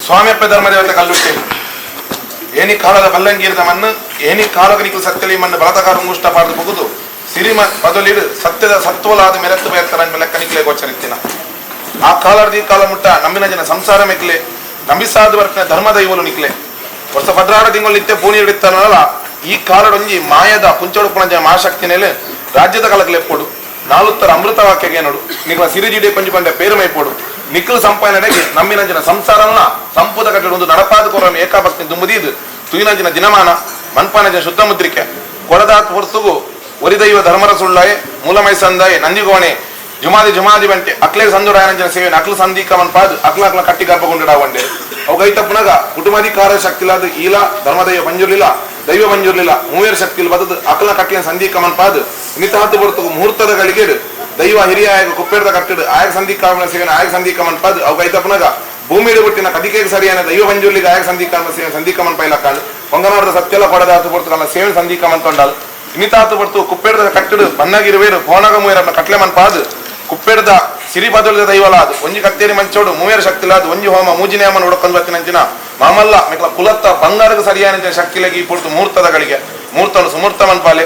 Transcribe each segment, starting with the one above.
Swamiyappa Dharmadevate ಕಲ್ಲುಟ್ಟೆ ಏನಿ ಕಾಲದ ಬಲ್ಲಂಗೀರದ ಮಣ್ಣು ಏನಿ ಕಾಲಗನಿಕಲು ಸತ್ಯಲಿ ಮಣ್ಣು ಬಲತಕಾರ ಮುಷ್ಟ ಪಾಡ್ದು ಪುಗುದು ಸಿರಿಮ ಬದಲಿಡು ಸತ್ಯದ ಸತ್ವಲಾದ ಮೆರೆತ್ತು ಬೇರ್ತರ ಲೆಕ್ಕನಿಕ್ಲೆ ಗೋಚರಿತ್ತಿನ ಆ ಕಾಲರ್ದಿ ಕಾಲ ಮುಟ್ಟ ನಂಬಿನ ಜನ ಸಂಸಾರ ಮೆಕ್ಲೆ ನಂಬಿಸಾದ ವರ್ಕನ ಧರ್ಮದ ಇವಲು ನಿಕ್ಲೆ ವರ್ಷ ಪದ್ರಾಡ ತಿಂಗಳು ನಿತ್ಯ ಪೂನಿ ಹಿಡಿತಾನಲ್ಲ ಈ ಕಾಲಡೊಂಜಿ ಮಾಯದ ಪುಂಚೊಡುಪುಣ ಜನ ಮಹಾಶಕ್ತಿನೇಲೆ ರಾಜ್ಯದ ಕಾಲಕ್ಕೆ ಲೆಪ್ಪೋಡು ನಾಲುತ್ತರ ಅಮೃತ ವಾಕ್ಯಗೆ ನೋಡು ನಿಕ್ಲ ಸಿರಿಜಿಡೆ ಕೊಂಜಿ ಪಂಡೆ ಪೇರುಮೈಪೋಡು ನಿಖಿಲ್ ಸಂಪಾಯನಡೆಗೆ ನಮ್ಮಿನಂಚಿನ ಸಂಸಾರನ ಸಂಪುದ ಕಟ್ಟಡ ಒಂದು ನಡಪಾದ ಕೊರಮ ಏಕಾಭಕ್ತಿ ದುಂಬುದೀದು ತುಯಿನಂಚಿನ ದಿನಮಾನ ಮನ್ಪಾನಂಚಿನ ಶುದ್ಧ ಮುದ್ರಿಕೆ ಕೊಡದಾತ್ ಹೊರತುಗು ಒರಿದೈವ ಧರ್ಮರ ಸುಳ್ಳಾಯೆ ಮೂಲಮೈ ಸಂದಾಯೆ ನಂದಿಗೋಣೆ ಜುಮಾದಿ ಜುಮಾದಿ ಬಂಟೆ ಅಕ್ಲೇ ಸಂದುರಾಯನಂಚಿನ ಸೇವೆ ಅಕ್ಲ ಸಂದೀಕ ಮನ್ಪಾದ್ ಅಕ್ಲ ಅಕ್ಲ ಕಟ್ಟಿ ಗರ್ಭಗೊಂಡಿಡಾವಂಡೆ ಅವು ಗೈತಪ್ಪನಾಗ ಕುಟುಂಬಾಧಿಕಾರ ಶಕ್ತಿಲಾದ ಈಲ ಧರ್ಮದೈವ ಬಂಜುರ್ಲಿಲ್ಲ ದೈವ ಬಂಜುರ್ಲಿಲ್ಲ ಮೂವೇರ್ ಶಕ್ತಿಲ್ ಬದದು ಅಕ್ಲ ಕಟ್ಟಿನ ಸಂದೀಕ ಮನ್ಪಾದ್ ನಿತಾತು ಹೊರತುಗು ಮುಹೂರ್ತದ ಗಳಿಗೆಡು ದೈವ ಹಿರಿಯ ಆಯಗ ಕುಪ್ಪೇರ್ದ ಕಟ್ಟಿಡು ಆಯಗ ಸಂಧಿ ಕಾಮನ ಸೇವನೆ ಆಯಗ ಸಂಧಿ ಕಮನ್ ಪದ್ ಅವು ಕೈತಪ್ಪನಾಗ ಭೂಮಿ ಹುಟ್ಟಿನ ಕದಿಕೆಗೆ ಸರಿಯಾನ ದೈವ ಮಂಜೂರ್ಲಿಗೆ ಆಯಗ ಸಂಧಿ ಕಾಮ ಸೇವೆ ಸಂಧಿ ಕಮನ್ ಪೈಲಕ್ಕಾಳು ಪೊಂಗನಾಡದ ಸತ್ಯಲ ಕೊಡದಾತು ಪೊರ್ತು ಸೇವೆ ಸಂಧಿ ಕಮನ್ ತೊಂಡಾಲ್ ಇನ್ನಿತಾತು ಪೊರ್ತು ಕುಪ್ಪೇರ್ದ ಕಟ್ಟಿಡು ಬನ್ನಗಿರುವೇರು ಕೋಣಗ ಮೂಯರ ಕಟ್ಲೆ ಮನ್ ಪಾದು ಕುಪ್ಪೇರ್ದ ಸಿರಿ ಬದಲಿದ ದೈವಲ ಅದು ಒಂಜಿ ಕತ್ತೇರಿ ಮಂಚೋಡು ಮೂವೇರ ಶಕ್ತಿಲಾದು ಒಂಜಿ ಹೋಮ ಮೂಜಿನೇಮನ್ ಹುಡುಕೊಂಡು ಬರ್ತಿನಂಚಿನ ಮಾಮಲ್ಲ ಮೆಕ್ಲ ಕುಲತ್ತ ಬಂಗಾರಗ ಸರಿಯಾನ ಶಕ್ತಿಲಗಿ ಈ ಪೊರ್ತು ಮುಹೂರ್ತದ ಗಳಿಗೆ ಮುಹೂರ್ತನು ಸುಮೂರ್ತ ಮನ್ಪಾಲೆ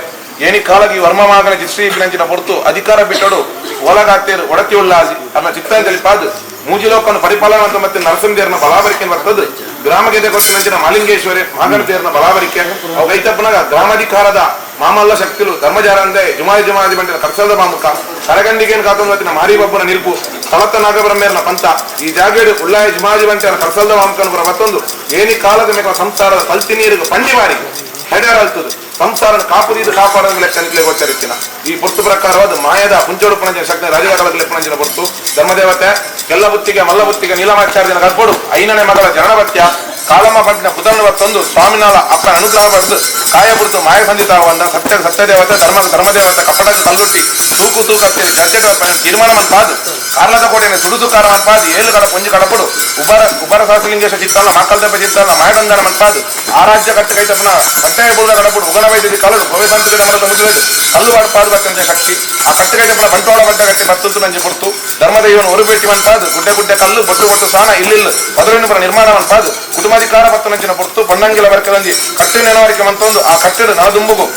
ಏನಿ ಕಾಲಗಿ ವರ್ಮ ಮಾಗನ ಜಿಶ್ರೀ ನಂಚಿನ ಪೊರ್ತು ಅಧಿಕಾರ ಬಿಟ್ಟಡು ಒಳಗಾಗ್ತೇರು ಒಡತಿ ಉಳ್ಳಾಜಿ ಅನ್ನ ಚಿತ್ತಂಜಲಿ ಪಾದು ಮೂಜಿಲೋಕನ್ನು ಪರಿಪಾಲನ ಅಂತ ಮತ್ತೆ ನರಸಿಂಹದೇರ್ನ ಬಲಾಬರಿಕೆ ಬರ್ತದೆ ಗ್ರಾಮಗೆದೆ ಕೊಟ್ಟಿನಂಚಿನ ಮಾಲಿಂಗೇಶ್ವರಿ ಮಾಗನ ದೇರ್ನ ಬಲಾಬರಿಕೆ ಅವು ಗೈತಪ್ಪನಾಗ ಗ್ರಾಮಾಧಿಕಾರದ ಮಾಮಲ್ಲ ಶಕ್ತಿಲು ಧರ್ಮಜಾರಂದೆ ಜುಮಾದಿ ಜುಮಾದಿ ಬಂಟಿನ ಕರ್ಸದ ಮಾಮುಖ ಕರಗಂಡಿಗೇನು ಕಾತೊಂದು ಬತ್ತಿನ ಮಾರಿಬಬ್ಬನ ನಿಲ್ಪು ತಲತ್ತ ನಾಗಬ್ರಹ್ಮೇರ್ನ ಪಂಥ ಈ ಜಾಗೇಡು ಉಳ್ಳಾಯ ಜುಮಾದಿ ಬಂಟಿನ ಕರ್ಸಲ್ದ ಮಾಮುಖನ ಮತ್ತೊಂದು ಏನಿ ಕಾಲದ ಮೇಕ ಸಂಸಾರದ ಕಲ್ತಿ ನೀರಿಗೆ ಪಂಡಿ ಬಾರಿಗೆ ಹೆಡರಲ್ತದೆ ಸಂಸಾರ ಕಾಪುದೀದು ಕಾಪಾಡೋದು ಲೆಕ್ಕ ನಿಕ್ಲೆ ಗೋಚರಿತ್ತಿನ ಈ ಪುರ್ತು ಪ್ರಕಾರವಾದ ಮಾಯದ ಪುಂಚೋಡುಪಣಂಜಿನ ಶಕ್ತಿ ರಾಜಗಳ ಲೆಪ್ಪಣಂಜಿನ ಪುರ್ತು ಧರ್ಮದೇವತೆ ಕೆಲ್ಲ ಬುತ್ತಿಗೆ ಮಲ್ಲ ಬುತ್ತಿಗೆ ನೀಲಮಾಚಾರ್ಯನ ಗರ್ಭಡು ಐನನೇ ಮಗಳ ಜನಪತ್ಯ ಕಾಲಮ್ಮ ಪಂಟಿನ ಪುತನ್ನು ತಂದು ಸ್ವಾಮಿನಾಳ ಅಪ್ಪನ ಅನುಗ್ರಹ ಪಡೆದು ಕಾಯ ಪುರ್ತು ಮಾಯ ಸಂಧಿತಾವಂದ ಸತ್ಯ ಸತ್ಯದೇವತೆ ಧರ್ಮ ಧರ್ಮದೇವತೆ ಕಪಟದ ಕಲ್ಲುಟ್ಟಿ ತೂಕು ತೂಕತ್ತೇರಿ ಚರ್ಚೆ ತೀರ್ಮಾನ ಮನ್ಪಾದು ಕಾರ್ಲದ ಕೋಟೆನ ಸುಡುಸು ಕಾರ ಮನ್ಪಾದು ಏಳು ಕಡ ಪುಂಜಿ ಕಡಪಡು ಉಬರ ಉಬರ ಸಾಸಲಿಂಗೇಶ ಚಿತ್ತಲ್ಲ ಮಾಕಲ್ದಪ್ಪ ಚಿತ್ತಲ್ಲ ಮಾಯದಂದನ ಮನ್ಪಾದು ಆರಾಜ್ಯ ಕಟ್ಟ ಕೈತಪ್ಪನ ಕಟ್ಟಾಯ ಬುಳ್ಳ ಕಡಪಡು ಉಗಣ ವೈದ್ಯ ಕಲಡು ಭವ್ಯ ಸಂತದ ಮರದ ಮುದ್ರೆಡು ಕಲ್ಲು ವಾಡ್ಪಾದು ಬರ್ತಂತೆ ಶಕ್ತಿ ಆ ಕಟ್ಟುಕೈತಪ್ಪನ ಬಂಟವಾಳ ಬಡ್ಡ ಕಟ್ಟಿ ಬತ್ತಂತು ನಂಜಿ ಪುರ್ತು ಧರ್ಮದೈವನ ಒರುಬೇಟಿ ಮನ್ಪಾದು ಗುಡ್ಡೆ ಗುಡ್ಡೆ ಕಲ್ಲು ಬೊಟ್ಟು ಬೊಟ್ಟು ಸಾನ ಇಲ್ಲಿಲ್ಲ ಪದರಿನ ನಿರ್ಮಾಣ ಮನ್ಪಾದು ಕುಟುಂಬಾಧಿಕಾರ ಬತ್ತು ನಂಚಿನ ಪುರ್ತು ಬಣ್ಣಂಗಿಲ ಬರ್ಕದಂಜಿ ಕಟ್ಟು ನೆನವರಿಕೆ ಮಂತೊಂದು ಆ ಕಟ್ಟಡ ನಳದುಂಬುಗು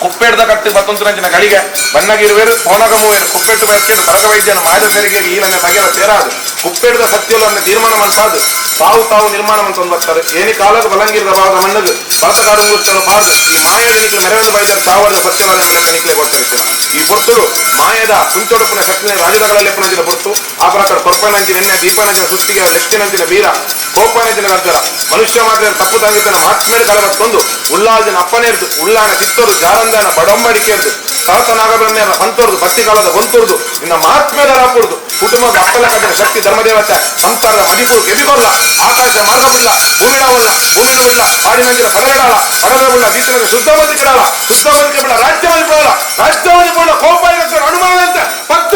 ಕುಪ್ಪೇಡ್ದ ಕಟ್ಟಿ ಬತ್ತೊಂತು ನಂಚಿನ ಗಳಿಗೆ ಬಣ್ಣಗಿರುವೇರು ಕೋನಗ ಮೂವೇರು ಕುಪ್ಪೆಟ್ಟು ಬಯಕೆಡು ಪರಕ ವೈದ್ಯನ ಮಾಯದ ಸರಿಗೆ ಈ ನನ್ನ ಬಗೆಲ ಸೇರಾದು ಕುಪ್ಪೇಡ್ದ ಸತ್ಯಲು ಅನ್ನ ತೀರ್ಮಾನ ಮನ್ಪಾದು ತಾವು ತಾವು ನಿರ್ಮಾಣ ಮಂತೊಂದು ಬರ್ತಾರೆ ಏನಿ ಕಾಲದ ಬಲಂಗಿರದ ಭಾಗದ ಮಣ್ಣದು ಭರತಗಾಡು ಮುಗಿಸ್ತನು ಪಾದು ಈ ಮಾಯದ ನಿಕ್ಲೆ ಮೆರವಣಿಗೆ ಬೈದರು ತಾವದ ಸತ್ಯವಾದ ಲೆಕ್ಕ ನಿಕ್ಲೆ ಕೊಡ್ತಾರೆ ಈ ಪೊರ್ತುಡು ಮಾಯದ ಕುಂಚೊಡುಪುನ ಶಕ್ತಿನ ರಾಜದಗಳಲ್ಲಿ ಪುನಂಚಿನ ಪೊರ್ತು ಆ ಪ್ರಕಾರ ಕೊರ್ಪನಂಚಿನ ಎಣ್ಣೆ ದೀಪನಂಚಿನ ಸುತ್ತಿಗೆ ಲೆತ್ತಿನಂಚಿನ ಬೀರ ಕೋಪನಂಚಿನ ಗರ್ಜರ ಮನುಷ್ಯ ಮಾತ್ರ ತಪ್ಪು ತಂಗಿತನ ಮಾತ್ಮೇಲೆ ಕಲಬತ್ತೊಂದು ಉಳ್ಳಾಲ್ದಿನ ಅಪ್ಪನೇರ್ದು ಉಳ್ಳಾನ ಚಿತ್ತೋರು ಜಾರಂದನ ಬಡೊಂಬಡಿಕೆರ್ದು ತಳತ ನಾಗಬ್ರಹ್ಮೆಯರ ಪಂತೋರ್ದು ಭಕ್ತಿ ಕಾಲದ ಗೊಂತೋರ್ದು ನಿನ್ನ ಮಹಾತ್ಮೆದ ರಾಪುಡ್ದು ಕುಟುಂಬದ ಅಪ್ಪಲ ಕಟ್ಟಿನ ಶಕ್ತಿ ಧರ್ಮದೇವತೆ ಸಂಸಾರದ ಮದಿಪು ಕೆಬಿಗೊಲ್ಲ ಆಕಾಶ ಮಾರ್ಗವಿಲ್ಲ ಭೂಮಿಡಾವಲ್ಲ ಭೂಮಿನವಿಲ್ಲ ಆಡಿನಂಜಿನ ಪಡಗಡಾಳ ಪಡಗಡವುಳ್ಳ ದೀತನ ಶುದ್ಧ ಬದುಕಿಡಾಳ ಶುದ್ಧ ಬದುಕಿಬಿಡ ರಾಜ್ಯವಾಗಿ ಬಿಡೋಲ್ಲ ರಾಜ್ಯವಾಗಿ ಬಿಡೋಲ್ಲ ಕೋಪ ಅನುಮಾನ ಪತ್ತ.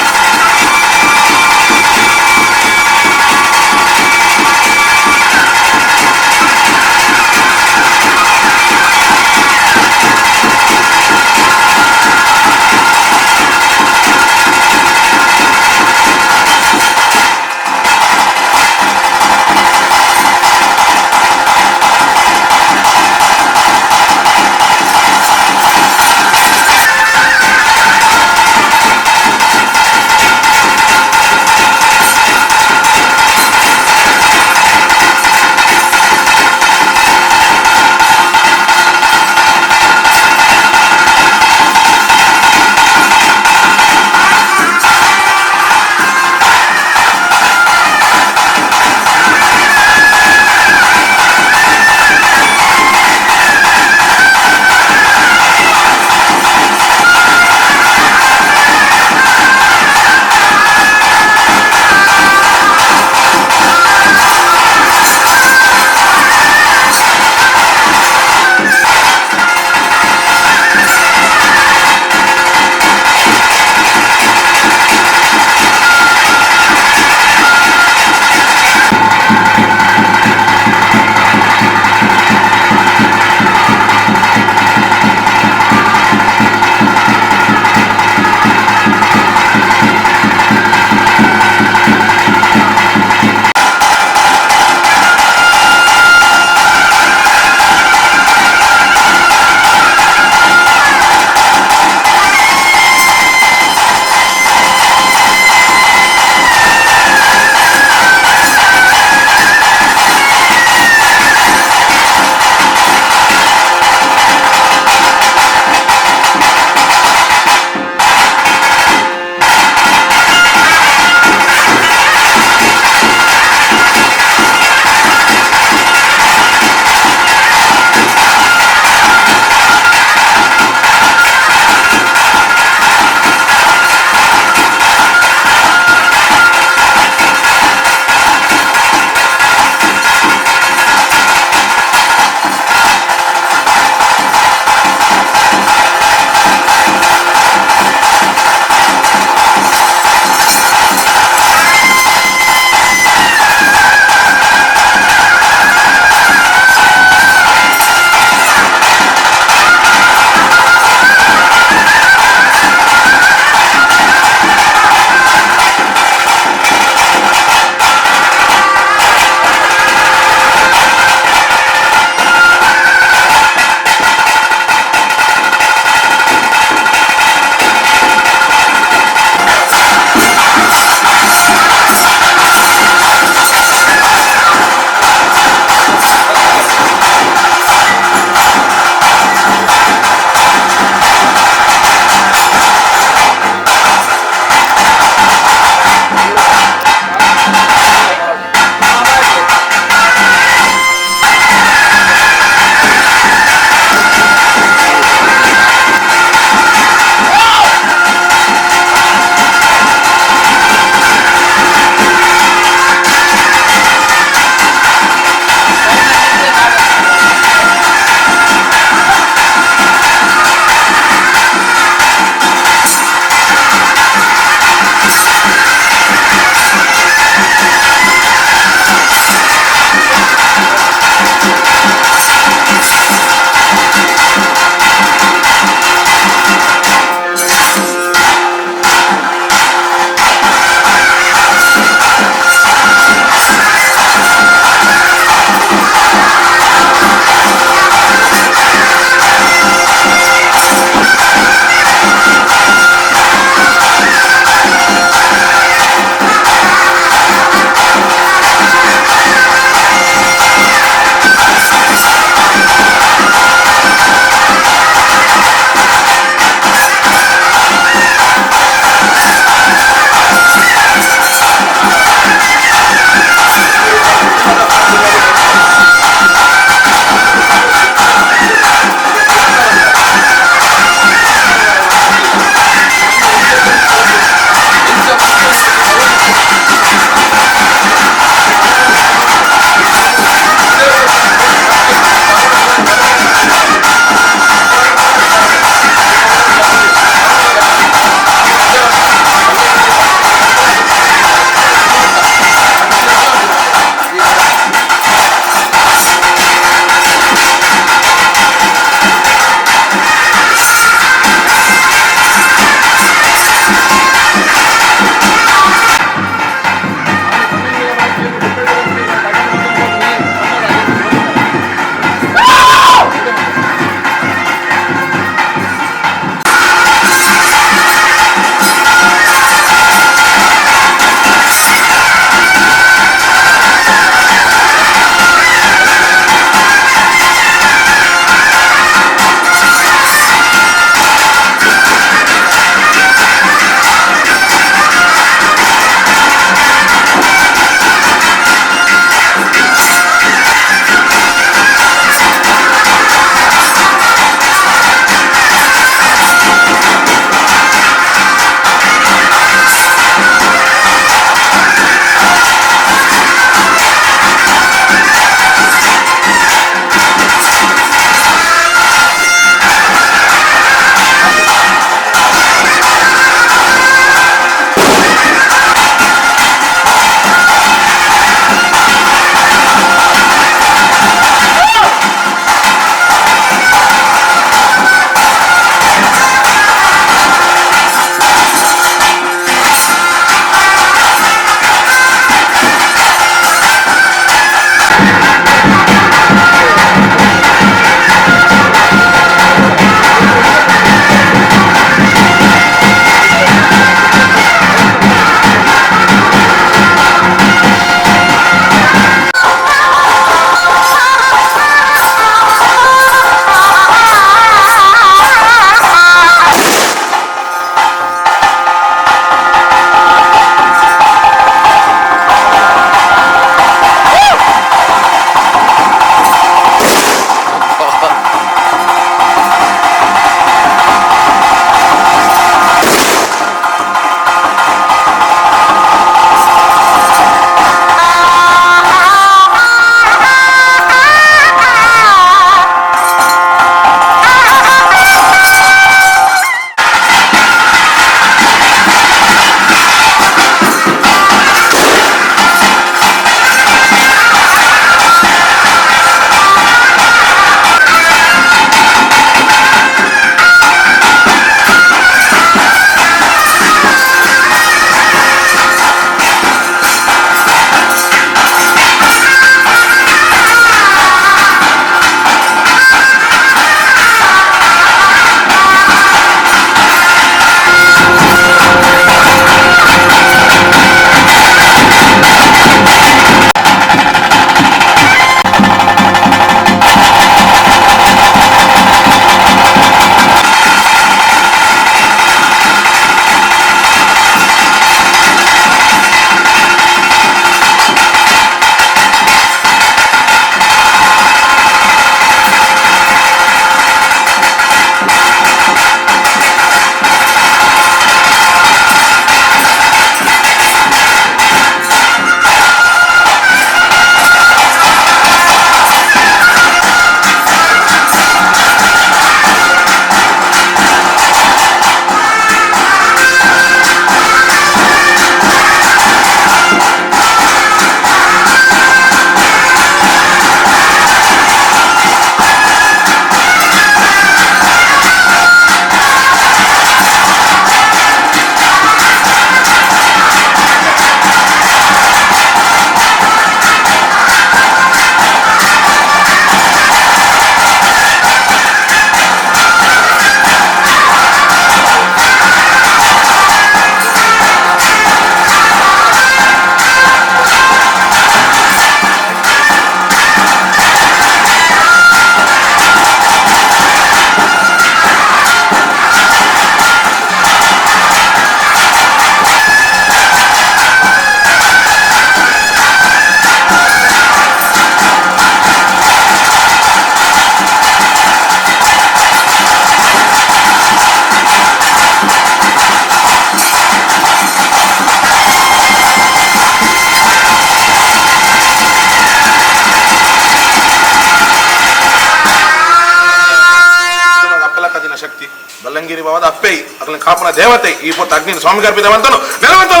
ಬಲ್ಲಂಗಿರಿ ಬಾವದ ಅಪ್ಪೆ ಅಕಲ್ನ ಕಾಪುನ ದೇವತೆ ಈ ಪೊತ್ತು ಅಗ್ನಿ ಸ್ವಾಮಿ ಗರ್ಭಿತ ಬಂತನು ನೆಲವಂತನು.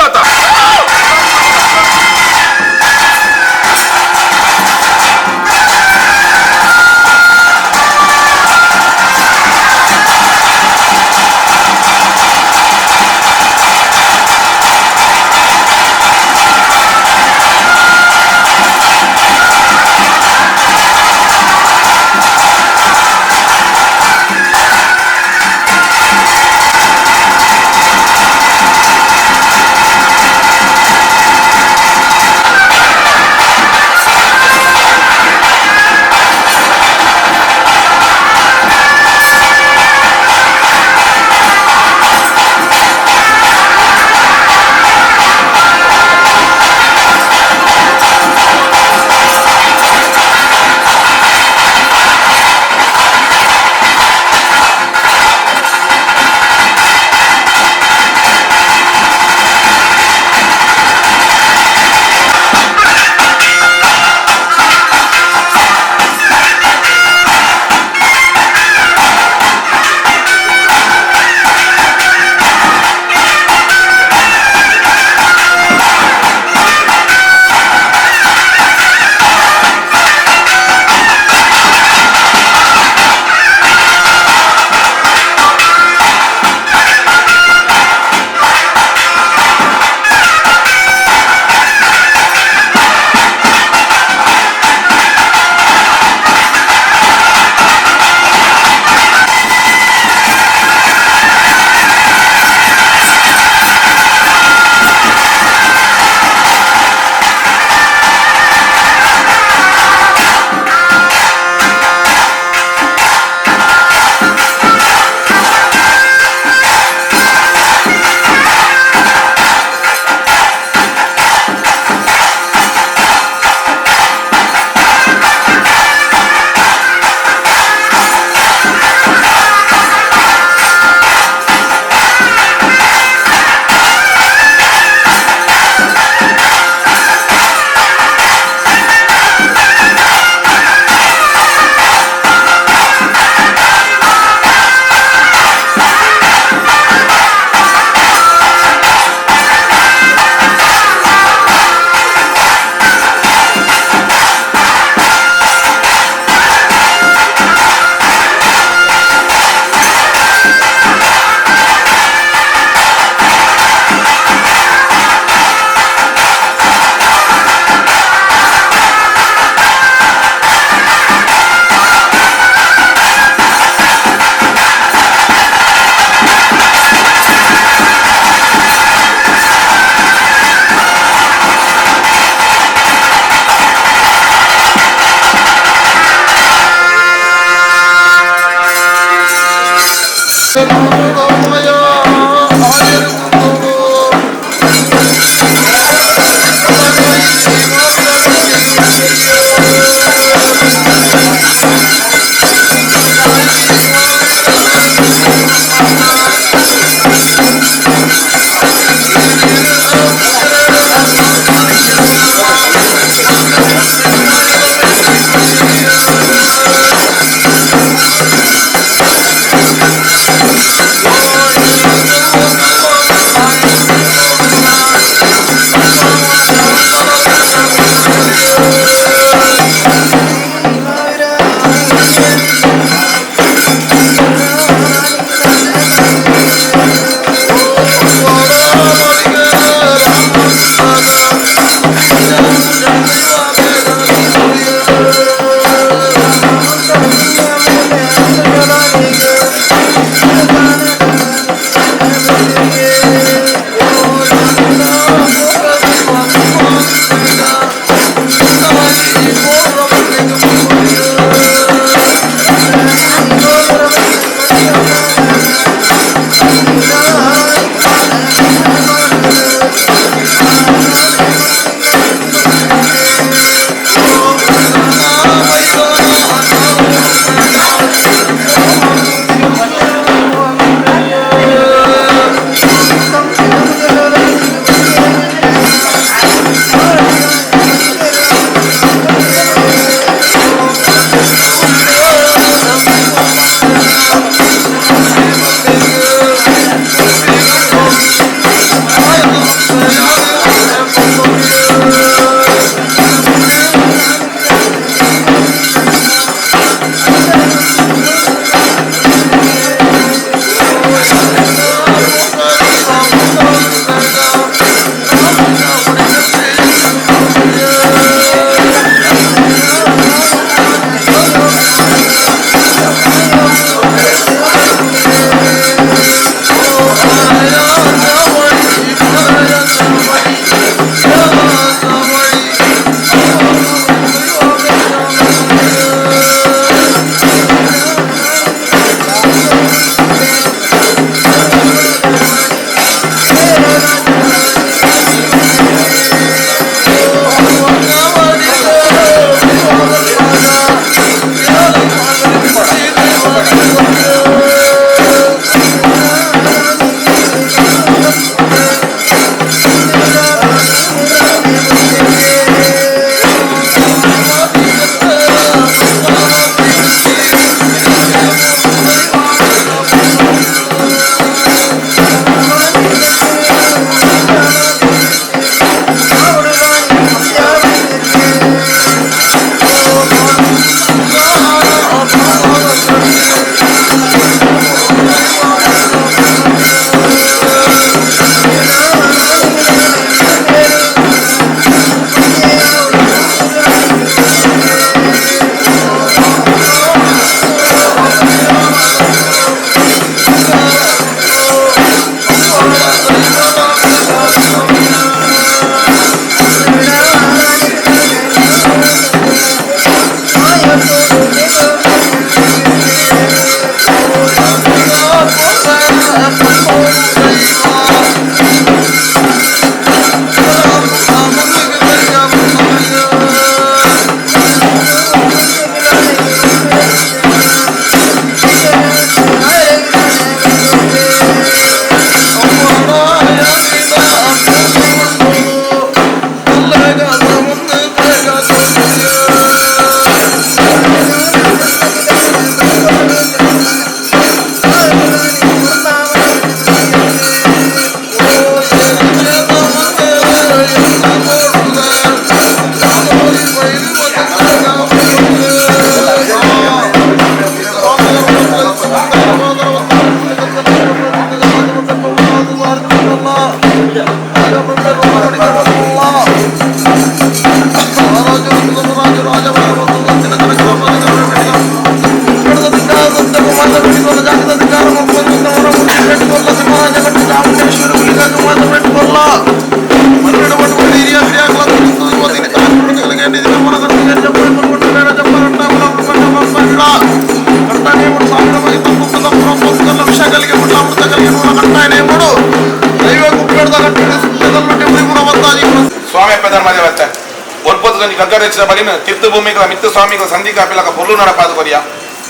ಪೊರ್ತುದಂಜಿ ಗಗ್ಗರೆಚ್ಚಿದ ಬಲಿನ ತೀರ್ಥಭೂಮಿಗಳ ಮಿತ್ತು ಸ್ವಾಮಿಗಳ ಸಂಧಿ ಕಾಪಿಲಕ ಪೊರ್ಲು ನಡಪಾದ ಕೊರಿಯ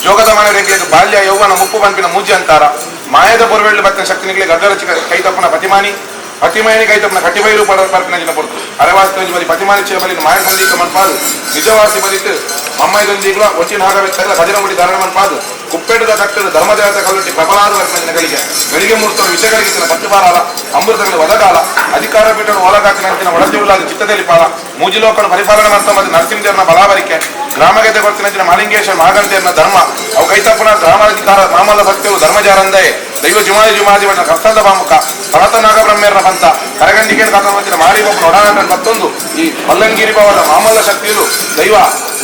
ಜೋಗದ ಮನೆಗಳಿಗೆ ಬಾಲ್ಯ ಯೌವನ ಮುಪ್ಪು ಪನ್ಪಿನ ಮೂಜಿ ಅಂತಾರ ಮಾಯದ ಪೊರ್ವೆಳ್ಳು ಬತ್ತಿನ ಶಕ್ತಿನಿಗೆ ಗಗ್ಗರಚಿ ಕೈ ತಪ್ಪುನ ಪತಿಮಾನಿ ಪತಿಮಾನಿ ಕೈ ತಪ್ಪುನ ಕಟ್ಟಿಬೈರು ಪರ್ಪಿನ ಜಿನ ಪೊರ್ತು ಅರೆವಾಸಿ ಬಲಿ ಪತಿಮಾನಿ ಚೇ ಬಲಿ ಮಾಯ ಸಂಧಿ ಮನ್ಪಾದು ನಿಜವಾಸಿ ಬಲಿಟ್ಟು ಮಮ್ಮಾಯ್ದೊಂದಿಗ್ಲ ಒಟ್ಟಿನ ಹಾಗ ವೆಚ್ಚಗಳ ಭಜನಗುಡಿ ಧಾರಣ ಮನ್ಪಾದು ಕುಪ್ಪೇಟದ ಕಟ್ಟದ ಧರ್ಮದೇವತ ಕಲ್ಲುಟ್ಟಿ ಪ್ರಬಲಾದ ಜನಗಳಿಗೆ ಗಳಿಗೆ ಮೂರ್ತರು ವಿಷಯಗಳಿಗೆ ತಿನ್ನ ಪಟ್ಟುಬಾರಾಲ ಅಮೃತಗಳು ಒದಗಾಲ ಅಧಿಕಾರ ಪೀಠದ ಒಳಗಾಕಿನ ಒಳದಿರುಳಾದ ಚಿತ್ತದಲ್ಲಿ ಪಾಲ ಮೂಜಿಲೋಕನ ಪರಿಪಾಲನೆ ಮಾಡ್ತಾ ಮತ್ತು ನರಸಿಂಹದೇವನ ಬಲಾಬರಿಕೆ ಗ್ರಾಮಗೆದ್ದೆ ಕೊಡ್ತಿನ ಮಾಲಿಂಗೇಶ್ವರ ಮಹಾಗಣದೇವನ ಧರ್ಮ ಅವು ಕೈತಪ್ಪನ ಗ್ರಾಮಾಧಿಕಾರ ಮಾಮಲ್ಲ ಸತ್ಯವು ಧರ್ಮಜಾರಂದೇ ದೈವ ಜುಮಾದಿ ಜುಮಾದಿ ಬಣ್ಣ ಕರ್ತದ ಬಾಮುಖ ಭರತ ನಾಗಬ್ರಹ್ಮೇರನ ಪಂಥ ಕರಗಂಡಿಗೆ ಕಾತಮಂತಿನ ಮಾರಿಬೊಬ್ಬನ ಒಡನಾಟ ಮತ್ತೊಂದು ಈ ಮಲ್ಲಂಗಿರಿ ಭಾವದ ಮಾಮಲ್ಲ ಶಕ್ತಿಯು ದೈವ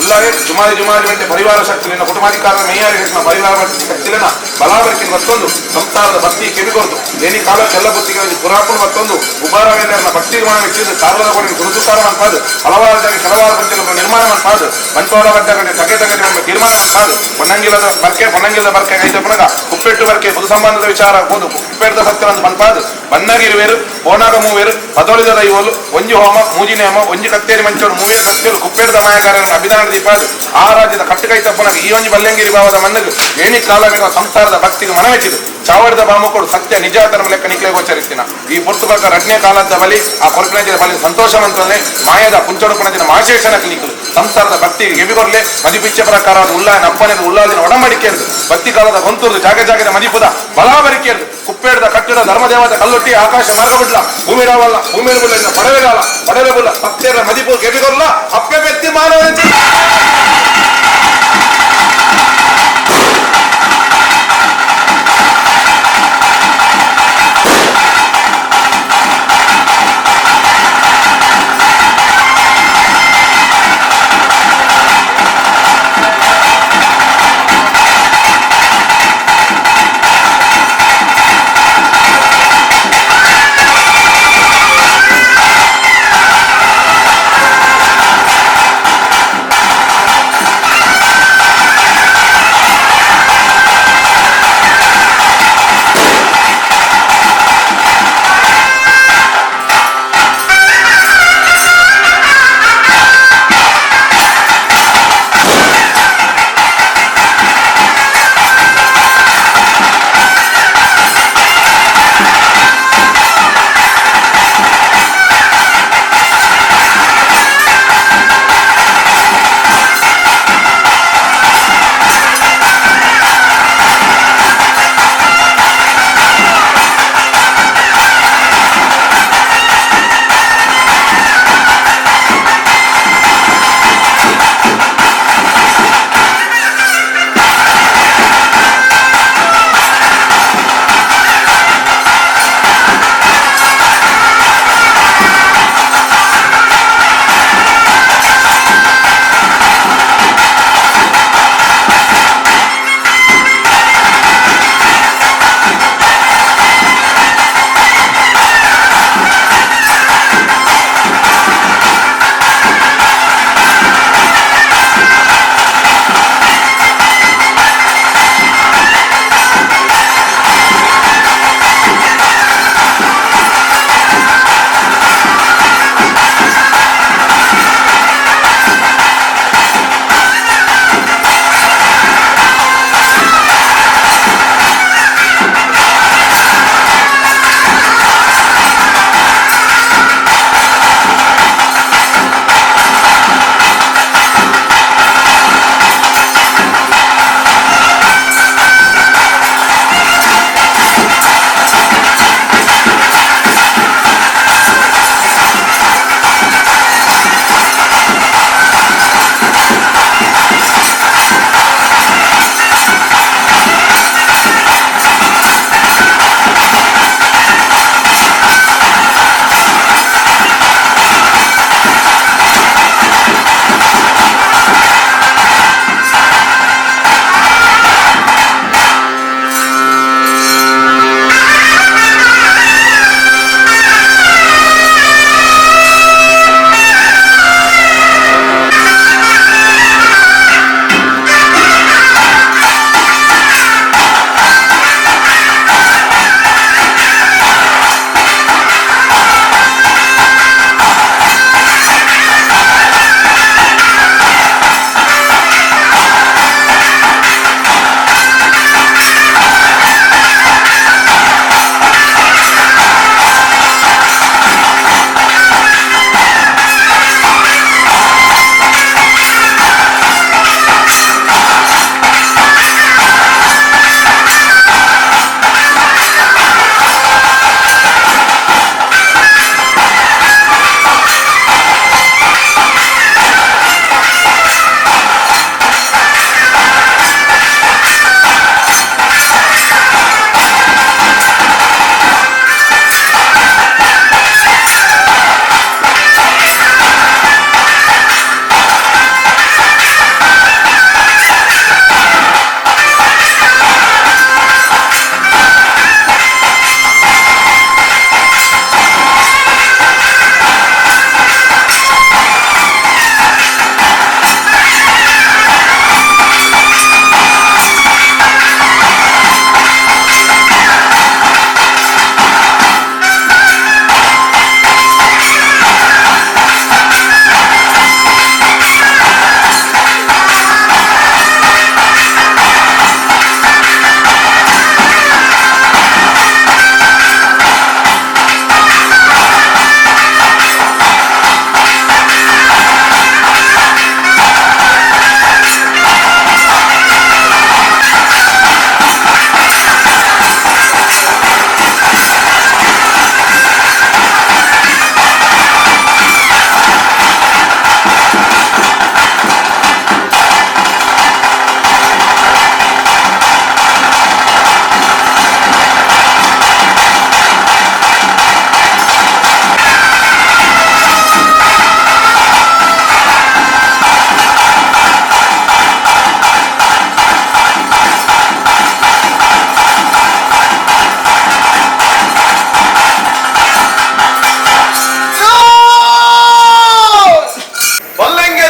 ಉಲ್ಲಾಗೆ ಜುಮಾದಿ ಜುಮಾದಿ ಬಂಟೆ ಪರಿವಾರ ಶಕ್ತಿಲಿನ ಕುಟುಂಬಾಧಿಕಾರ ಮೇಯಾರಿ ಕೃಷ್ಣ ಪರಿವಾರ ಶಕ್ತಿಲಿನ ಬಲಾಬರಿಕೆ ಮತ್ತೊಂದು ಸಂಸಾರದ ಭಕ್ತಿ ಕಿವಿಗೊರ್ದು ಏನಿ ಕಾಲ ಕೆಲ್ಲ ಬುತ್ತಿಗೆ ಪುರಾಪುಣ ಮತ್ತೊಂದು ಉಬಾರವೇಂದ್ರನ ಭಕ್ತಿ ನಿರ್ಮಾಣ ಮೆಚ್ಚಿದ್ದು ಕಾರ್ಲದ ಕೊಡಿ ಗುರುತುಕಾರ ಮನ್ಪಾದು ಹಲವಾರು ಜಾಗ ಕೆಲವಾರು ಪಂಚ ನಿರ್ಮಾಣ ಮನ್ಪಾದು ಬಂಟ್ವಾಳ ಬಡ್ಡಗಡೆ ತಗೆ ತಗಡೆ ತೀರ್ಮಾನ ಮನ್ಪಾದು ಪೊನ್ನಂಗಿಲದ ಬರ್ಕೆ ಪೊನ್ನಂಗಿಲದ ಬರ್ಕೆ ಕೈತಪ್ಪನಗ ಕುಪ್ಪೆಟ್ಟು ಬರ್ಕೆ ಪುದು ಸಂಬಂಧದ ವಿಚಾರ ಹೋದು ಕುಪ್ಪೆಟ್ಟದ ಸತ್ಯವಂತ ಮನ್ಪಾದು ಬನ್ನಗಿರುವೇರು ಪೋನಾಗ ಮೂವೇರು ಪದೊಳಿದ ದೈವೋಲು ಒಂಜಿ ಹೋಮ ಮೂಜಿ ನೇಮ ಒಂಜಿ ಕತ್ತೇರಿ ಮಂಚೋಡು ಮೂವೇರು ಸತ್ಯರು ಕುಪ್ಪೇಟದ ಮಾಯಕಾರರನ್ನು ಅಭಿದಾನ ದೀಪಾದು ಆ ರಾಜ್ಯದ ಕಟ್ಟುಕೈ ತಪ್ಪನಾಗ ಈ ಒಂಜಿ ಬಲ್ಲಂಗಿರಿ ಭಾವದ ಮನ್ನಗು ಏಣಿ ಕಾಲವೇನ ಸಂಸಾರದ ಭಕ್ತಿಗೆ ಮನವೆಚ್ಚಿದು ಚಾವಡಿದ ಬಾಮುಕೋಡು ಸತ್ಯ ನಿಜ ಧರ್ಮ ಲೆಕ್ಕ ನಿಕ್ಲೆ ಗೋಚರಿಸ್ತಿನ ಈ ಪೊರ್ತು ಪ್ರಕಾರ ರಡ್ನೇ ಕಾಲದ ಬಲಿ ಆ ಕೊರಪಿನ ಬಲಿ ಸಂತೋಷ ಮಂತೊಲ್ಲೆ ಮಾಯದ ಪುಂಚೊಡುಪಣದಿನ ಮಾಶೇಷನ ಕಲಿಕಲು ಸಂಸಾರದ ಭಕ್ತಿಗೆ ಗೆವಿಗೊರ್ಲೆ ಮದಿಪಿಚ್ಚ ಪ್ರಕಾರ ಉಲ್ಲಾ ನಪ್ಪನೆ ಉಲ್ಲಾದಿನ ಒಡಂಬಡಿಕೆಯದು ಭಕ್ತಿ ಕಾಲದ ಗೊಂತುರ್ದು ಜಾಗ ಜಾಗದ ಮದಿಪುದ ಬಲಾಬರಿಕೆಯದು ಕುಪ್ಪೇಡದ ಕಟ್ಟಡ ಧರ್ಮದೇವದ ಕಲ್ಲೊಟ್ಟಿ ಆಕಾಶ ಮಾರ್ಗ ಬಿಡ್ಲ ಭೂಮಿ ರಾವಲ್ಲ ಭೂಮಿ ಬುಲ್ಲ ಪಡವೆಗಾಲ ಪಡವೆ ಬುಲ್ಲ ಸತ್ಯರ ಮದಿಪು ಗೆವಿಗೊರ್ಲ ಅಪ್ಪೆ ಬೆತ್ತಿ ಮಾನವ.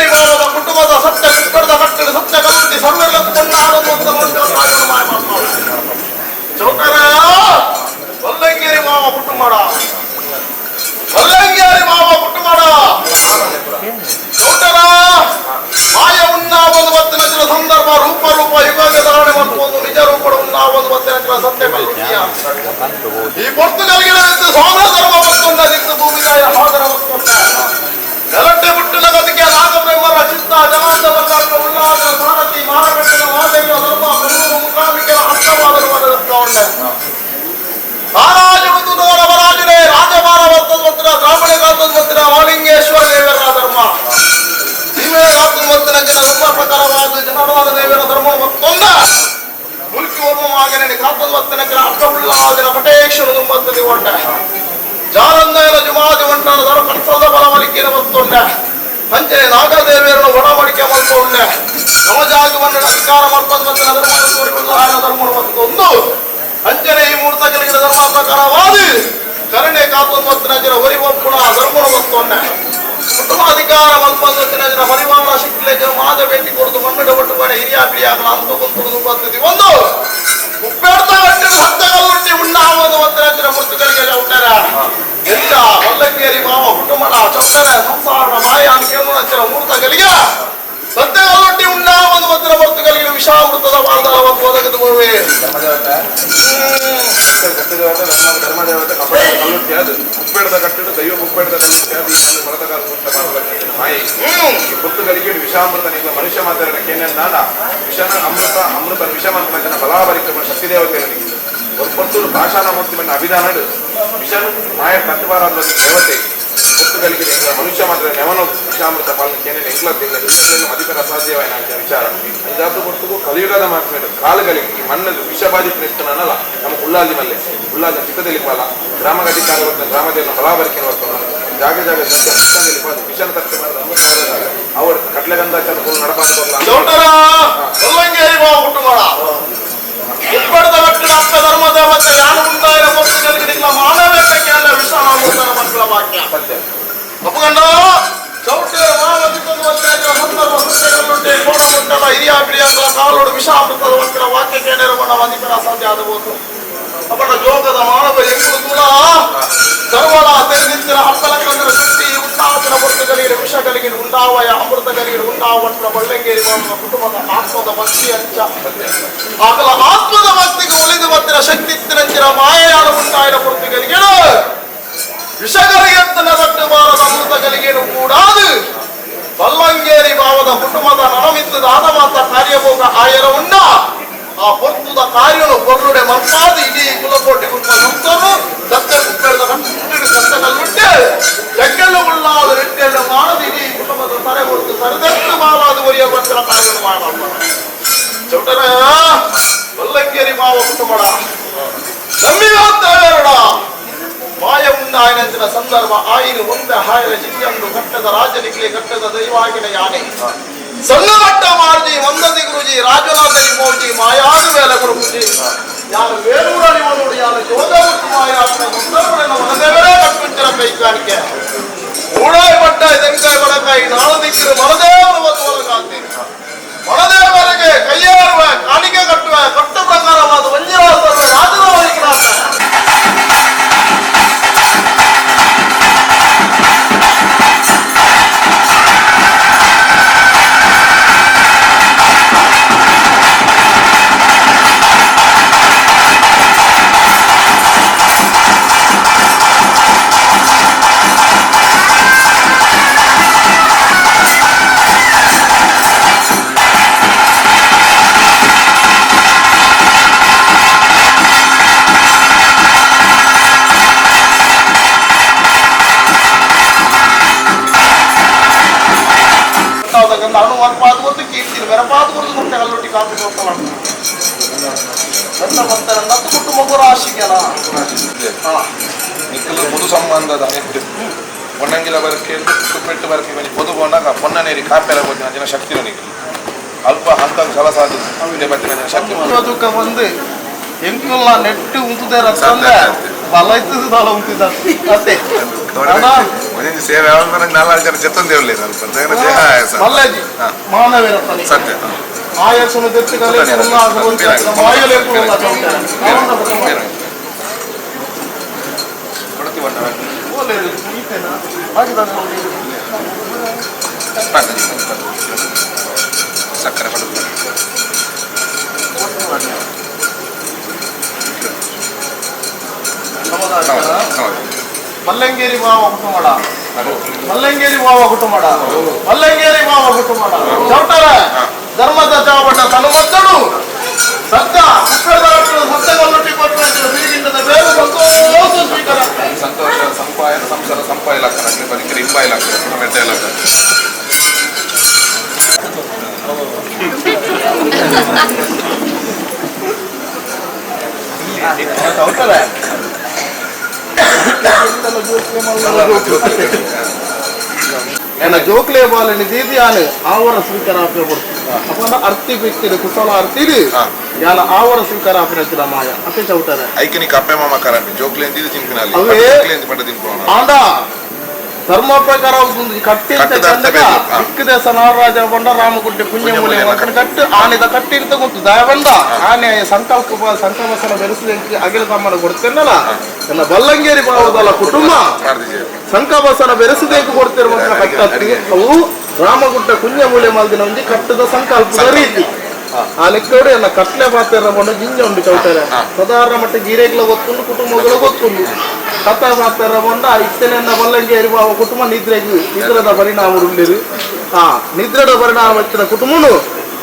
ಬಲ್ಲಂಗೇರಿ ಬಾವದ ಕುಟುಂಬದ ಸತ್ಯ ಕುಕ್ಕಡದ ಕಟ್ಟಡ ಸತ್ಯ ಕಲ್ಲುಟ್ಟಿ ಸರ್ವೆಲ್ಲ ಚೌಕರ ಬಲ್ಲಂಗೇರಿ ಮಾವ ಕುಟುಂಬಡ ಬಲ್ಲಂಗೇರಿ ಮಾವ ಕುಟುಂಬಡ ಚೌಟರ ಮಾಯ ಉನ್ನಾವದು ಬತ್ತಿನ ಸಂದರ್ಭ ರೂಪ ರೂಪ ಯುಗ ಧಾರಣೆ ಮತ್ತು ನಿಜ ರೂಪಡ ಉನ್ನಾವದು ಬತ್ತಿನ ಸತ್ಯ ಕಲ್ಲುಟ್ಟಿಯ ಈ ಪೊರ್ತುಗಲ್ಗಿನ ಸ್ವಾಮಿ ಧರ್ಮ ಬತ್ತೊಂಡ ದಿಕ್ಕು ಭೂಮಿಕಾಯ ಹಾದರ ಬತ್ತೊಂಡ ಗಲಟೆ ಮುಟ್ಟಿನ ಗತಿಗೆ ನಾಗಬ್ರಹ್ಮರ ಚಿತ್ತ ಜನಾಂತ ಬಲ್ಲಾಟ ಉಲ್ಲಾಸನ ಸಾರಥಿ ಮಾರಕಟ್ಟಿನ ಮಾದೇವಿಯ ಧರ್ಮ ಗುರು ಮುಖಾಮಿಕೆಯ ಅರ್ಥವಾದ ಉಂಡೆ ರಾಜುನೇ ರಾಜಭಾರ ಬತ್ತದ ಬ್ರಾಹ್ಮಣ ಬತ್ತಿನ ಮಾಲಿಂಗೇಶ್ವರ ದೇವರ ಧರ್ಮ ಜೀವನ ಜನ ಧರ್ಮ ಪ್ರಕಾರವಾದ ಜನವಾದ ದೇವರ ಧರ್ಮ ಮತ್ತೊಂದ ಮುಲ್ಕಿ ಓರ್ಮಮಾಗನೆ ಕಾತದ ಬತ್ತನ ಅರ್ಥವುಳ್ಳಾದಿನ ಪಟೇಶ್ವರ ತುಂಬತ್ತದಿ ಒಂಡ ಜಾರಂದಯನ ಜುಮಾದಿ ಒಂಟನ ಧರ ಕರ್ತದ ಬಲಮಲಿಕೆನ ಬತ್ತೊಂಡ ಅಂಚನೆ ನಾಗದೇವಿಯರನ್ನು ಒಡಮಡಿಕೆ ಮಾಡಿಕೊಂಡೆ ನವಜಾಗವನ್ನು ಅಧಿಕಾರ ಮಾಡ್ಕೊಂಡು ಬತ್ತಿನ ಧರ್ಮ ತೋರಿಕೊಳ್ಳ ಧರ್ಮ ಮತ್ತೊಂದು ಅಂಚನೆ ಈ ಮೂರ್ತಗಳಿಗೆ ಧರ್ಮ ಪ್ರಕಾರವಾದಿ ಕರುಣೆ ಕಾತೊಂದು ಬತ್ತಿನ ಜನ ಒರಿವಪ್ಪುಣ ಧರ್ಮ ಮತ್ತೊಂಡೆ ಕುಟುಂಬ ಅಧಿಕಾರ ಮಲ್ಪಂದು ಜನ ಪರಿವಾರ ಶಿಕ್ಲೆ ಜನ ಮಾದ ಭೇಟಿ ಕೊಡುದು ಮಣ್ಣು ಒಟ್ಟು ಬಡ ಹಿರಿಯ ಪಿರಿಯಾಗಲ ಅಂತ ಕುಂತುದು ಬರ್ತದೆ ಒಂದು ಉಪ್ಪೆಡ್ತ ಗಂಟೆ ಸತ್ತಗಲ್ಲುಂಟಿ ಉಣ್ಣಾವದು ಒತ್ತಿನ ಮುರ್ತುಗಳಿಗೆ ಉಂಟರ ಎಲ್ಲ ಬಲ್ಲಂಗೇರಿ ಮಾವ ಕುಟುಂಬದ ಚೌಕರ ಸಂಸಾರ ಮಾಯ ಅನ್ಕೇನು ಮೂರ್ತಗಳಿಗೆ ಸತ್ಯಗಲ್ಲುಂಟಿ ಉಣ್ಣಾವದು ಒತ್ತಿನ ಮುರ್ತುಗಳಿಗೆ ವಿಷಾಮೃತದ ವಾರ್ದಲ ಒದಗದು ಹೋವೆ. ಸತ್ಯದೇವತೆ ಧರ್ಮದೇವತೆ ಕಪಟ ಕಲ್ಲುಟ್ಟಿ ಅದು ಉಪ್ಪೆಡದ ಕಟ್ಟಡ ದೈವ ಉಪ್ಪೆಡದ ಕಲ್ಲುಟ್ಟಿ ಅದು ಈ ಮಣ್ಣು ಬಲತಕಾರ ಮಾಯಿ ಈ ಪುತ್ತುಗಳಿಗೆ ವಿಷಾಮೃತ ನಿಲ್ಲ ಮನುಷ್ಯ ಮಾತಾಡ ಕೇನೆಂದಾಡ ವಿಷನ ಅಮೃತ ಅಮೃತ ವಿಷ ಮಂತ್ರ ಬಲಾಬರಿಕ ಶಕ್ತಿ ದೇವತೆ ನನಗೆ ಒಂದು ಪೊರ್ತುಡು ಭಾಷಾನ ಮೂರ್ತಿ ಮಣ್ಣ ಅಭಿಧಾನಡು ವಿಷನ ಮಾಯ ತಟ್ಟುಬಾರ ದೇವತೆ ಪುತ್ತುಗಳಿಗೆ ಮನುಷ್ಯ ಮಾತ್ರ ನೆವನ ವಿಷಾಮೃತ ಪಾಲನೆ ಕೇನೆ ಎಂಗ್ಲ ತಿಂಗಳ ವಿಷಯಗಳನ್ನು ಅಧಿಕಾರ ಅಸಾಧ್ಯವಾಯಿನ ವಿಚಾರ ಅಂಜಾತು ಪೊರ್ತುಗು ಕಲಿಯುಗದ ಮಾತು ಕಾಲುಗಳಿಗೆ ಈ ಮಣ್ಣದು ವಿಷಬಾಧಿ ಪ್ರಯತ್ನನಲ್ಲ ನಮಗೆ ಉಳ್ಳಾದಿ ಮಲ್ಲೆ ಉಳ್ಳಾದ ಚಿಕ್ಕದಲ್ಲಿ ಪಾಲ ಗ್ರಾಮದ ಅಧಿಕಾರ ಬರ್ತಾನೆ ಗ್ರಾಮದೇವನ ಬಲಾಬರಿಕೆ ಬರ್ತಾನೆ ಜಾಗ ಜಾಗ ಸತ್ಯ ವಿಷದಲ್ಲಿ ಪಾದ ವಿಷನ ತಕ್ಕ ಅವರು ಕಟ್ಲೆಗಂದಾಚಾರ ನಡಪಾತ ಚೌಟರ ಬಲ್ಲಂಗೇರಿ ಮಾವ ಕುಟುಂಬಡ ಉಪ್ಪೆಡದ ಕಟ್ಟಿನ ಅಪ್ಪ ಧರ್ಮ ದೇವತೆ ಯಾನು ಉಂಟಾಯಿನ ಮುರ್ತುಗಳಿಗೆ ಮಾನವೇತಕ್ಕೆ ಅಲ್ಲ ವಿಷಾಮೃತನ ಮಕ್ಕಳ ವಾಕ್ಯ ಸತ್ಯ ಒಪ್ಪುಗಂಡ ಚೌಟರ ಮಾವತಿಕೊಂಡು ಸಂದರ್ಭ ಸತ್ಯಗಲ್ಲುಂಟೆ ಕೋಡು ಹಿರಿಯ ಪಿರಿಯಾಗಳ ಕಾಲೋಡು ವಿಷಾಮೃತದ ಮಕ್ಕಳ ವಾಕ್ಯಕ್ಕೆ ನಿರ್ಮಾಣ ಅಧಿಕಾರ ಸಾಧ್ಯ ಆಗಬಹುದು. ಅಪ್ಪನ ಜೋಗದ ಮಾನವ ಎಂಬುದು ಕೂಡ ಸರ್ವಣ ತೆರೆದಿತ್ತಿನ ಹಪ್ಪಲಕಂದರ ಶಕ್ತಿ ಉಂಟಾವನ ಮುರ್ತುಗಳಿಗೆ ವಿಷಗಳಿಗೆ ಉಂಡಾವಯ ಅಮೃತಗಳಿಗೆ ಉಂಡಾವಟ್ರ ಬಳ್ಳಂಗೇರಿ ಮಾಮನ ಕುಟುಂಬದ ಆತ್ಮದ ಭಕ್ತಿ ಅಂಚ ಆಗಲ ಆತ್ಮದ ಭಕ್ತಿಗೆ ಉಳಿದು ಬತ್ತಿನ ಶಕ್ತಿ ಇತ್ತಿನಂಚಿನ ಮಾಯೆಯಾದ ಉಂಟಾಯಿನ ಮುರ್ತುಗಳಿಗೆ ವಿಷಗಳಿಗೆ ದಟ್ಟು ಬಾರದ ಅಮೃತಗಳಿಗೇನು ಕೂಡಾದು ಬಲ್ಲಂಗೇರಿ ಭಾವದ ಕುಟುಂಬದ ನರಮಿತ್ತದ ಆದಮಾತ ಕಾರ್ಯಭೋಗ ಆಯರ ಉಂಡ ಆ ಪೊರ್ತುದ ಕಾರ್ಯನು ಪೊರ್ಲುಡೆ ಮರ್ಪಾದ ಇಡೀ ಕುಲಕೋಟಿ ಕುಟುಂಬ ಸಂಸ್ಥನು ಸತ್ಯ ಕುಪ್ಪೆಳದ ಕಟ್ಟಿಡು ಸತ್ತಗಲ್ಲುಂಟೆ ಜಗ್ಗೆಲ್ಲ ಉಳ್ಳಾದ ರೆಟ್ಟೆಲ್ಲ ಮಾಡದು ಇಡೀ ಕುಟುಂಬದ ತರೆ ಹೊರತು ಸರಿದಟ್ಟು ಮಾವಾದ ಒರಿಯ ಬಂತರ ಕಾರ್ಯನು ಮಾಡಲ್ಲ. ಚೌಟರ ಬಲ್ಲಂಗೇರಿ ಮಾವ ಕುಟುಂಬಡ ನಂಬಿವಂತವೇರಡ ಮಾಯ ಉಂಡಾಯನಂಚಿನ ಸಂದರ್ಭ ಆಯಿನು ಒಂದೆ ಹಾಯರ ಜಿಂಜಂಡು ಕಟ್ಟದ ರಾಜನಿಗ್ಲಿ ಕಟ್ಟದ ದೈವಾಗಿನ ಯಾನೆ ಸಣ್ಣ ಮಟ್ಟ ಮಾರ್ಜಿ ವಂದತಿ ಗುರುಜಿ ರಾಜನಾಥನಿ ಮೌಜಿ ಮಾಯಾದ ವೇಲ ಗುರುಜಿ ಯಾರು ವೇಲೂರ ನೋಡಿ ಯಾರು ಜೋಗವತ್ತು ಮಾಯಾತ್ಮ ಸಂದರ್ಭ ಮನದೇವರೇ ಕಟ್ಟುಂಚಿನ ಕೈಕಾಣಿಕೆ ಊಡಾಯಿ ಬಟ್ಟಾಯಿ ತೆಂಕಾಯಿ ಬಡಕಾಯಿ ನಾಳು ದಿಕ್ಕಿರು ಮನದೇವರು ಒಲಗಾತಿ ಮನದೇವರಿಗೆ ಕೈಯಾರುವ ಕಾಣಿಕೆ ಕಟ್ಟುವ ಕಟ್ಟು ಪ್ರಕಾರವಾದ ವಂಜಿರಾಜ ರಾಜದ ಅಣು ವರ್ಪಾದ ಕೊರ್ದು ಕೀರ್ತಿ ಮೆರಪಾದ ಕೊರ್ದು ಮುಟ್ಟೆ ಕಲ್ಲುಟ್ಟಿ ಕಾಪಿ ಕೊಡ್ತಾಳ ನನ್ನ ಭಕ್ತರ ನತ್ತು ಕುಟುಂಬ ರಾಶಿಗೆನ ನಿಕ್ಕಲು ಪೊದು ಸಂಬಂಧದ ನೆಟ್ಟು ಪೊನ್ನಂಗಿಲ ಬರಕ್ಕೆ ಕುಪ್ಪೆಟ್ಟು ಬರಕ್ಕೆ ಒಂಜಿ ಪೊದು ಪೋನಾಗ ಪೊನ್ನನೇರಿ ಕಾಪೆರ ಪೋತಿನ ಜನ ಶಕ್ತಿ ನಿಕ್ಕಲು ಅಲ್ಪ ಹಂತ ಸಲಸಾದು ಇದೆ ಬತ್ತಿನ ಜನ ಶಕ್ತಿ ದುಃಖ ಬಂದು ಎಂಕುಲ್ಲ ನೆಟ್ಟು ಉಂತುದೇ ರತ್ತಂದ್ರೆ ಬಲ ಇತ್ತು ದಾಳ ಉಂತಿದ್ದ ಅತ್ತೆ. ಒಂಜೊಂಜಿ ಸೇವೆ ಯಾವಾಗ ನಾಲ್ಕು ಜನ ಚೆತ್ತೊಂದೇವಲ್ಲ ಮಲ್ಲಾಜಿ ಮಾನವೀರಪ್ಪನೆ ಸತ್ಯ ಆಯಸ್ಸನ್ನು ತೆತ್ತುಗಲೆ ಸಕ್ಕರೆ ಪಡೆದು ಮಲ್ಲಂಗೇರಿ ಬಾವ ಕುಟುಂಬಡ ಮಲ್ಲಂಗೇರಿ ಬಾವ ಕುಟುಂಬಡ ಮಲ್ಲಂಗೇರಿ ಬಾವ ಕುಟುಂಬಡ ಚೌಟರ ಧರ್ಮದ ಚಾವಟ ತನುಮದ್ದಡು ಸತ್ಯ ಸತ್ಯವನ್ನು ಕೊಟ್ಟು ತಿರುಗಿಂದದ ಬೇರೆ ಸಂತೋಷ ಸ್ವೀಕಾರ ಸಂತೋಷ ಸಂಪಾಯನ ಸಂಸಾರ ಸಂಪಾಯ ಇಲಾಖೆ ಬದುಕಿನ ಇಂಬ ಇಲಾಖೆ ಮೆಟ್ಟ ಇಲಾಖೆ ಚೌಟರ ನನ್ನ ಜೋಕ್ಲೆ ಬಾಲನಿ ದೀದಿಯಾನು ಆವರ ಸ್ವೀಕಾರ ಅಪ್ಪನ ಅರ್ತಿ ಬಿತ್ತಿರು ಕುಸಲ ಅರ್ತಿರು ಯಾನ ಆವರ ಸ್ವೀಕಾರ ಆಪಿನ ಮಾಯ ಅತೆ ಚೌಟರ ಐಕನಿ ಕಪ್ಪೆ ಮಾಮ ಕರಮಿ ಜೋಕ್ಲೆ ಅಂದಿದ್ದು ತಿನ್ಪಿನಲ್ಲಿ ಅವೇ ಜೋಕ್ಲೆ ಅಂದ್ ಪಂಡ ತಿನ್ಪೋಣ ಆಂಡ ಧರ್ಮ ಪ್ರಕಾರ ಒಂದು ಕಟ್ಟಿ ದಿಕ್ಕದೇಶ ನಾಡರಾಜ ಬಂಡ ರಾಮಗುಡ್ಡೆ ಪುಣ್ಯಮೂಲೆ ಕಟ್ಟು ಆನೆದ ಕಟ್ಟಿರ್ತ ಗೊತ್ತು ದಯಬಂದ ಆನೆ ಸಂಕಲ್ಪ ಸಂಕಲ್ಪಸನ ಬೆರೆಸಿದ ಅಗಿಲ ತಮ್ಮನ ಕೊಡ್ತೇನಲ್ಲ ನನ್ನ ಬಲ್ಲಂಗೇರಿ ಭಾವದಲ್ಲ ಕುಟುಂಬ ಸಂಕಬಸನ ಬೆರೆಸದೇಕು ಕೊಡ್ತಿರುವಂತಹ ಕಟ್ಟತ್ತಿ ಅವು ರಾಮಗುಡ್ಡ ಕುഞ്ഞಮೂಲೆ ಮಲ್ದಿನ ಒಂಜಿ ಕಟ್ಟದ ಸಂಕಲ್ಪದ ರೀತಿ ಆ ಲೆಕ್ಕಡು ಎಲ್ಲ ಕಟ್ಲೆ ಪಾತ್ರ ಬಂಡು ಜಿಂಜ ಉಂಡು ಚೌಟರೆ ಸಾಧಾರಣ ಮಟ್ಟ ಗೀರೇಗ್ಲ ಗೊತ್ತುಂಡು ಕುಟುಂಬಗಳು ಗೊತ್ತುಂಡು ಕಥ ಪಾತ್ರ ಬಂಡ ಇತ್ತನೆನ್ನ ಬಲ್ಲಂಗೇರಿ ಭಾವ ಕುಟುಂಬ ನಿದ್ರೆಗ್ ನಿದ್ರದ ಪರಿಣಾಮ ಉಳ್ಳಿರು ಆ ನಿದ್ರೆದ ಪರಿಣಾಮ వచ్చిన ಕುಟುಂಬನು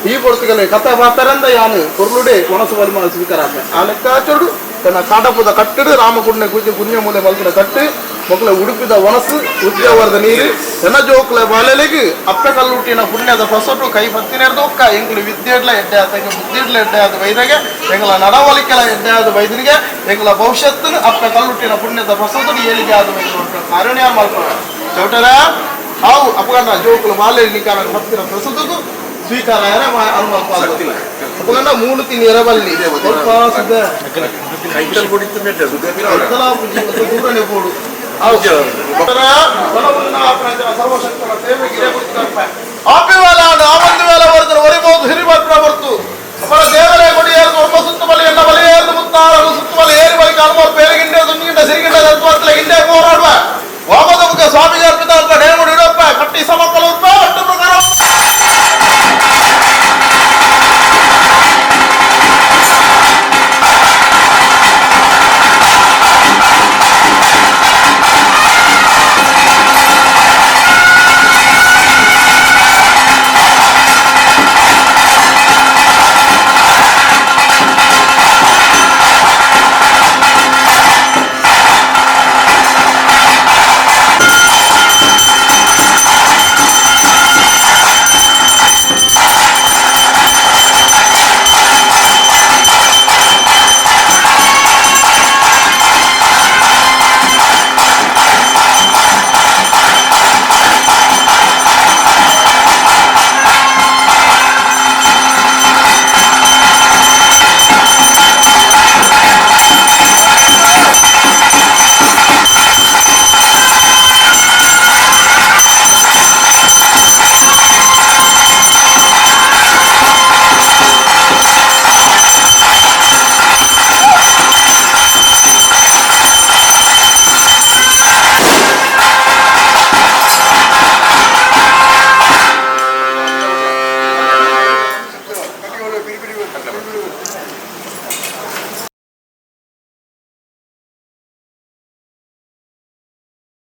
ಈ ಪೊರ್ತುಗಲೆ ಕಥಾ ಪಾತ್ರಂದ ಯಾನು ಕೊರ್ಲುಡೆ ಮನಸ್ಸು ಪರಿಮಾಣ ಸ್ವೀಕಾರ ಆ ಲೆಕ್ಕಾಚೋಡು ತನ್ನ ಕಾಟಪದ ಕಟ್ಟಡು ರಾಮಕುಂಡ ಕುಜ ಪುಣ್ಯಮೂಲೆ ಮಲ್ತಿನ ಕಟ್ಟು ಮಕ್ಕಳ ಉಡುಪಿದ ವನಸು ಉದ್ಯಾವರದ ನೀರು ಎನ್ನ ಜೋಕುಲ ಬಾಲೆಲೆಗ್ ಅಪ್ಪೆ ಕಲ್ಲುಟ್ಟಿನ ಪುಣ್ಯದ ಫಸಟು ಕೈ ಪತ್ತಿನೇರ್ದೊಕ್ಕ ಎಂಗುಲು ವಿದ್ಯೆಡ್ಲ ಎಡ್ಡೆ ಆತಗೆ ಬುದ್ಧಿಡ್ಲ ಎಡ್ಡೆ ಆದ ವೈದ್ಯಗೆ ಎಂಗಳ ನಡವಳಿಕೆಲ ಎಡ್ಡೆ ಆದ ವೈದ್ಯರಿಗೆ ಎಂಗಳ ಭವಿಷ್ಯತ್ತನ್ನು ಅಪ್ಪೆ ಕಲ್ಲುಟ್ಟಿನ ಪುಣ್ಯದ ಫಸಟು ಏಳಿಗೆ ಆದ ವೈದ್ಯರು ಕಾರುಣ್ಯ ಮಲ್ಪಡ ಚೌಟರ ಹಾವು ಅಪಗಂಡ ಜೋಕುಲು ಬಾಲೆ ನಿಕಾರ ಪತ್ತಿನ ಪ್ರಸುತకు ಸ್ವೀಕಾರ ಅನುಮಲ್ಪ ಅಪಗಂಡ ಮೂರು ತಿಂಗಳು ಎರಬಲ್ಲಿ ಸ್ವಲ್ಪ ಸುದ್ದ ಸರ್ವಶಕ್ತರ ಸೇವೆ ಗಿರೆ